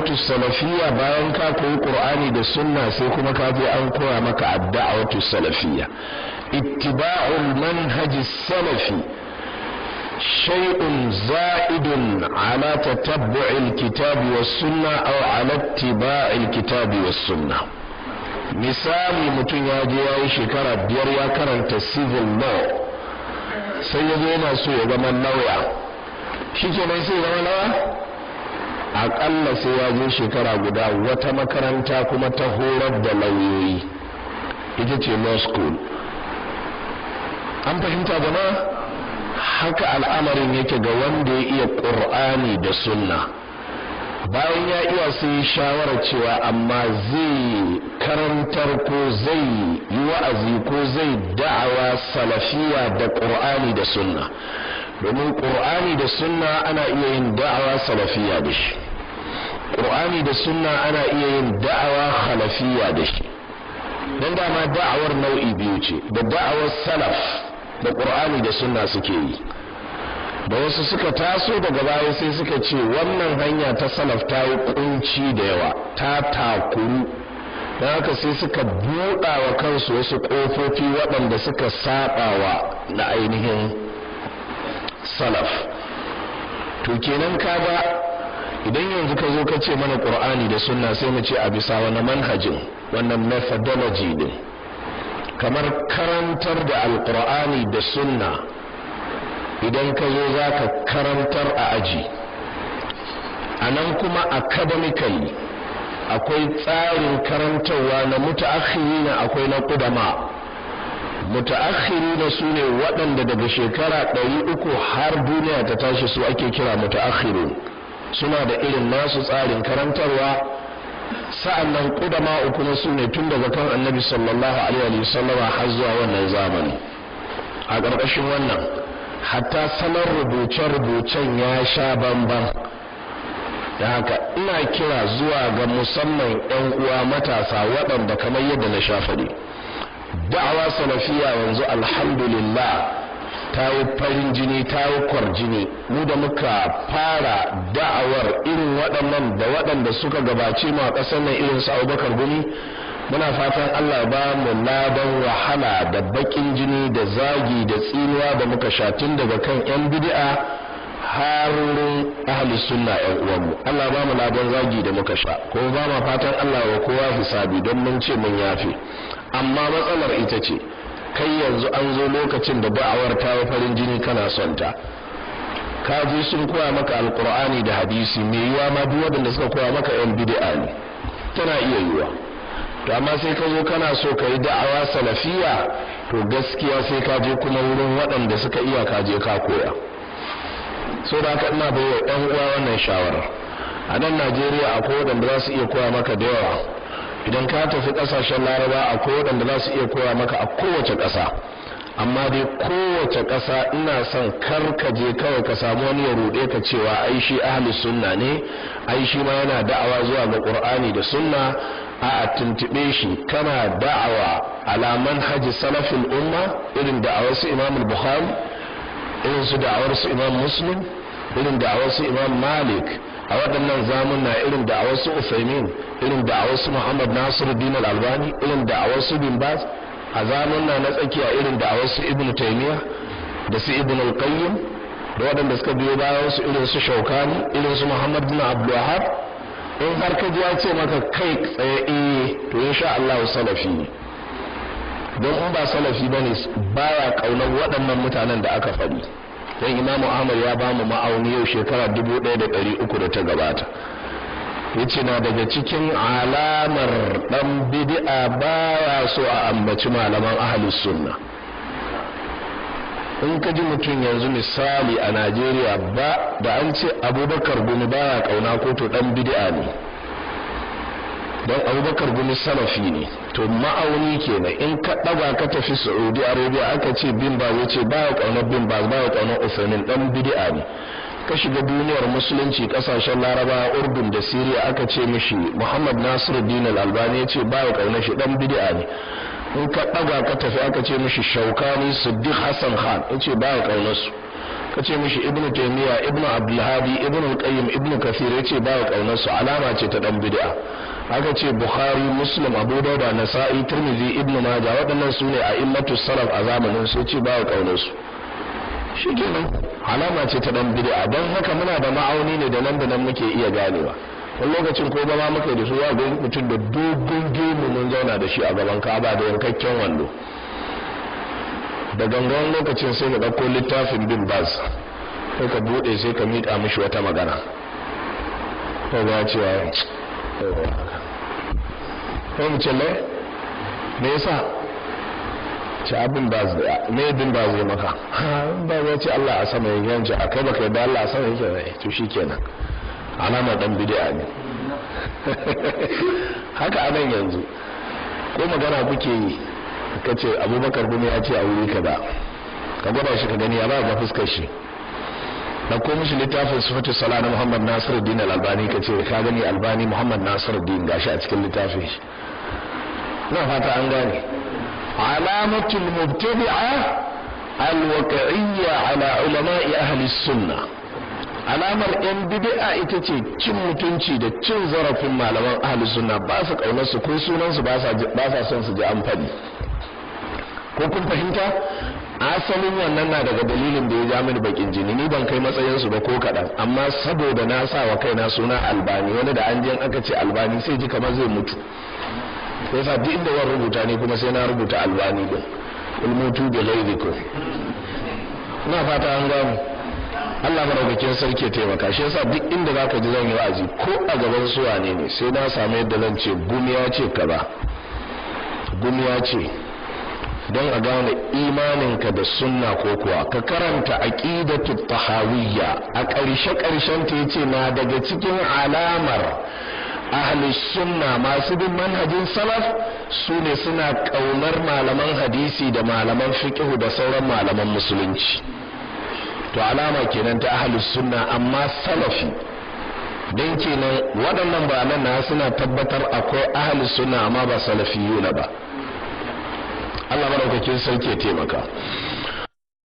Adda'awatu salafiyya, bayan ka koyi Qur'ani da sunna, sai kuma ka je an koya maka adda'awatu salafiyya. Ittiba'ul manhaj salafi shay'un za'idun ala tatabbu'il kitabi was sunna aw ala ittiba'il kitabi was sunna. Misali, mutum ya je ya yi shekara 5 ya karanta civil law, sai ya zo yana so ya zama lauya. Shi kenan sai ya zama lauya? Aƙalla sai ya je shekara 1 wata makaranta kuma ta horar da lauyoyi, ita ce law school. An fahimta, jama'a? Haka al'amarin yake ga wanda ya iya Ƙur'ani da sunna. Bayan ya iya, sai shawarar cewa amma zai karantar ko zai yi wa'azi ko zai da'awa salafiya da Ƙur'ani da sunna, domin Ƙur'ani da sunna ana iya yin da'awa salafiya da shi, Ƙur'ani da sunna ana iya yin da'awa khalafiya da shi. Don dama da'awar nau'i biyu ce, da da'awar salaf da Ƙur'ani da sunna suke yi, da wasu suka taso daga baya sai suka ce wannan hanya ta salaf ta yi kunci da yawa, ta takuru. Don haka sai suka buɗa wa kansu wasu ƙofofi waɗanda suka saɓa wa na ainihin salaf. To kenan kaga idan yanzu ka zo ka ce mana Ƙur'ani da sunna, sai mu ce a bisa wani manhajin, wannan methodology din? Kamar karantar da Alƙur'ani da sunna, idan ka zo za ka karantar a aji, a nan kuma academically akwai tsarin karantarwa na mutaakhirina, akwai na qudama. Mutaakhirina su ne waɗanda daga shekara 300 har duniya ta tashi, su ake kira mutaakhirun, suna da irin nasu tsarin karantarwa. Sa'annan qudama kuma su ne tun daga kan Annabi sallallahu alaihi wa sallama har zuwa wannan zamani. A ƙarƙashin wannan, hatta salon rubuce-rubucen ya sha bamban. Da haka ina kira zuwa ga musamman 'yan uwa matasa waɗanda, kamar yadda na sha faɗi, da'awa salafiya yanzu alhamdulillah ta yi farin jini, ta yi kwarjini. Mu da muka fara da'awar, irin waɗannan da waɗanda suka gabace mu a ƙasar nan, irin su Abubakar Gumi, muna fatan Allah ba mu ladan wahala da baƙin jini da zagi da tsinuwa da muka sha, tun daga kan 'yan bid'a har wurin ahli sunna 'yan uwanmu. Allah ba mu ladan zagi da muka sha, kuma ba ma fatan Allah wa kowa hisabi, don mun ce mun yafe. Amma matsalar ita ce, kai yanzu an zo lokacin da da'awar ta yi farin jini, kana son ta, ka je sun koya maka Alkur'ani da hadisi. Mai yiwa ma duk waɗanda suka koya maka 'yan bid'a ne, tana iya yiwa. To amma sai ka zo kana so ka yi da'awa salafiya, to gaskiya sai ka je kuma wurin waɗanda suka iya, ka je ka koya. So da haka ina bai wa ɗan uwa wannan shawarar. A nan Najeriya akwai waɗanda za su iya koya maka da yawa. Idan ka tafi ƙasashen Laraba, akwai waɗanda za su iya koya maka a kowace ƙasa. Amma dai kowace ƙasa, ina son kar ka je kawai ka samu wani ya ruɗe ka cewa ai shi ahli sunna ne, ai shi ma yana da'awa zuwa ga Qur'ani da sunna. A tuntuɓe shi, kana da'awa ala manhaji salafil umma, irin da'awar su Imam Bukhari, irin su da'awar su Imam Muslim, irin da'awar su Imam Malik a waɗannan zamunna, irin da'awar su Usaimin, irin da'awar su Muhammad Nasiruddin Al-Albani, irin da'awar su Bin Baz a zamunna na tsakiya, irin da'awar su Ibn Taymiyyah da su Ibn Al-Qayyim da waɗanda suka biyo bayan su, irin su Shaukani, irin su Muhammad bin Abdul Wahhab? In har ka ji ya ce maka kai tsaye eh, to insha Allah salafi ne. Don in ba salafi bane, baya kaunar waɗannan mutanen da aka faɗi. Don Imamu Ahmad ya ba mu ma'auni yau shekara 1300 da ta gabata, yace na daga cikin alamar dan bid'a baya so a ambaci malaman ahlus sunna. In ka ji mutum yanzu misali a Najeriya ba da an ce Abubakar Gumi baya kauna ko, to dan bid'a ne, don Abubakar Gumi salafi ne. To ma'auni kenan. In ka ɗaga ka tafi Saudi Arabia, aka ce Bin Baz, ya ce baya kaunar Bin Baz, baya kaunar Usaimin, dan bid'a ne. Ka shiga duniyar musulunci, kasashen Laraba, Urdun da Syria, aka ce mishi Muhammad Nasiruddin Al-Albani, ya ce baya kaunar shi, dan bid'a ne. In ka ɗaga ka tafi, aka ce mishi Shaukani, Siddiq Hassan Khan, ya ce baya kaunar su. Ka ce mishi Ibnu Taymiya, Ibnu Abdulhadi, Ibnu Qayyim, Ibnu Kathir, yace ba ya kaunar su, alama ce ta dan bid'a. Aka ce Bukhari, Muslim, Abu Dawud, Nasa'i, Tirmidhi, Ibnu Majah, waɗannan su ne a immatu salaf a zamanin su, yace ba ya kaunar su. Shikenan, alama ce ta dan bid'a. Don haka muna da ma'auni ne da nan da nan muke iya ganewa. Wani lokacin ko zama muka da su, ya ga mutum da dogon gemu, mun zauna da shi a gaban Ka'aba da yankakken wando da gangan, lokacin sai ka ɗauko littafin Bin Baz, sai ka buɗe, sai ka miƙa mishi wata magana, ko ga cewa ko mu ce me yasa ce abin Baz da me Bin Baz ya maka? Bin Baz ya ce Allah a sama yake. Yanci a kai baka yadda Allah a sama yake ne? To shikenan, alamar dan bid'a ne. Haka anan yanzu ko magana kuke yi, ka ce Abubakar Gumi ya ce a wuri kaza, ka gwada shi ka gani ya ba ga fuskar shi. Da ko mishi littafin Sifatu Sala na Muhammad Nasiruddin Al-Albani, ka ce ka gani, Albani, Muhammad Nasiruddin, gashi a cikin littafin shi. Ina fata an gane. Alamatul mubtadi'a alwaqi'iyya ala ulama'i ahli sunna. Alamar yan bid'a ita ce cin mutunci da cin zarafin malaman ahli sunna. Ba su kaunar su, ko sunan su ba sa son su ji an faɗi. Ko kun fahimta? Asalin wannan na daga dalilin da ya ja mini bakin jini. Ni ban kai matsayin su ba ko kaɗan, amma saboda na sa wa kaina suna Albani, wani da an je aka ce Albani sai ji kamar zai mutu. Sai sa duk inda zan rubuta ni kuma sai na rubuta Albani din. Qul mutu bi ghaizikum. Ina fata an gano. Allah madaukakin sarki ya taimaka. Shi yasa duk inda zaka ji zan yi wa'azi, ko a gaban su wane ne, sai na samu yadda zan ce Gumi ya ce kaza, Gumi ya ce, don a gane imaninka da sunna. Ko kuwa ka karanta Aqidatu Tahawiyya, a ƙarshe ƙarshen ta yace na daga cikin alamar ahli sunna masu bin manhajin salaf su ne suna ƙaunar malaman hadisi da malaman fiqh da sauran malaman musulunci. To alama kenan ta ahli sunna amma salafi. Don kenan waɗannan bayanan na suna tabbatar akwai ahli sunna amma ba salafiyuna ba. Allah madaukakin sarki ya taimaka.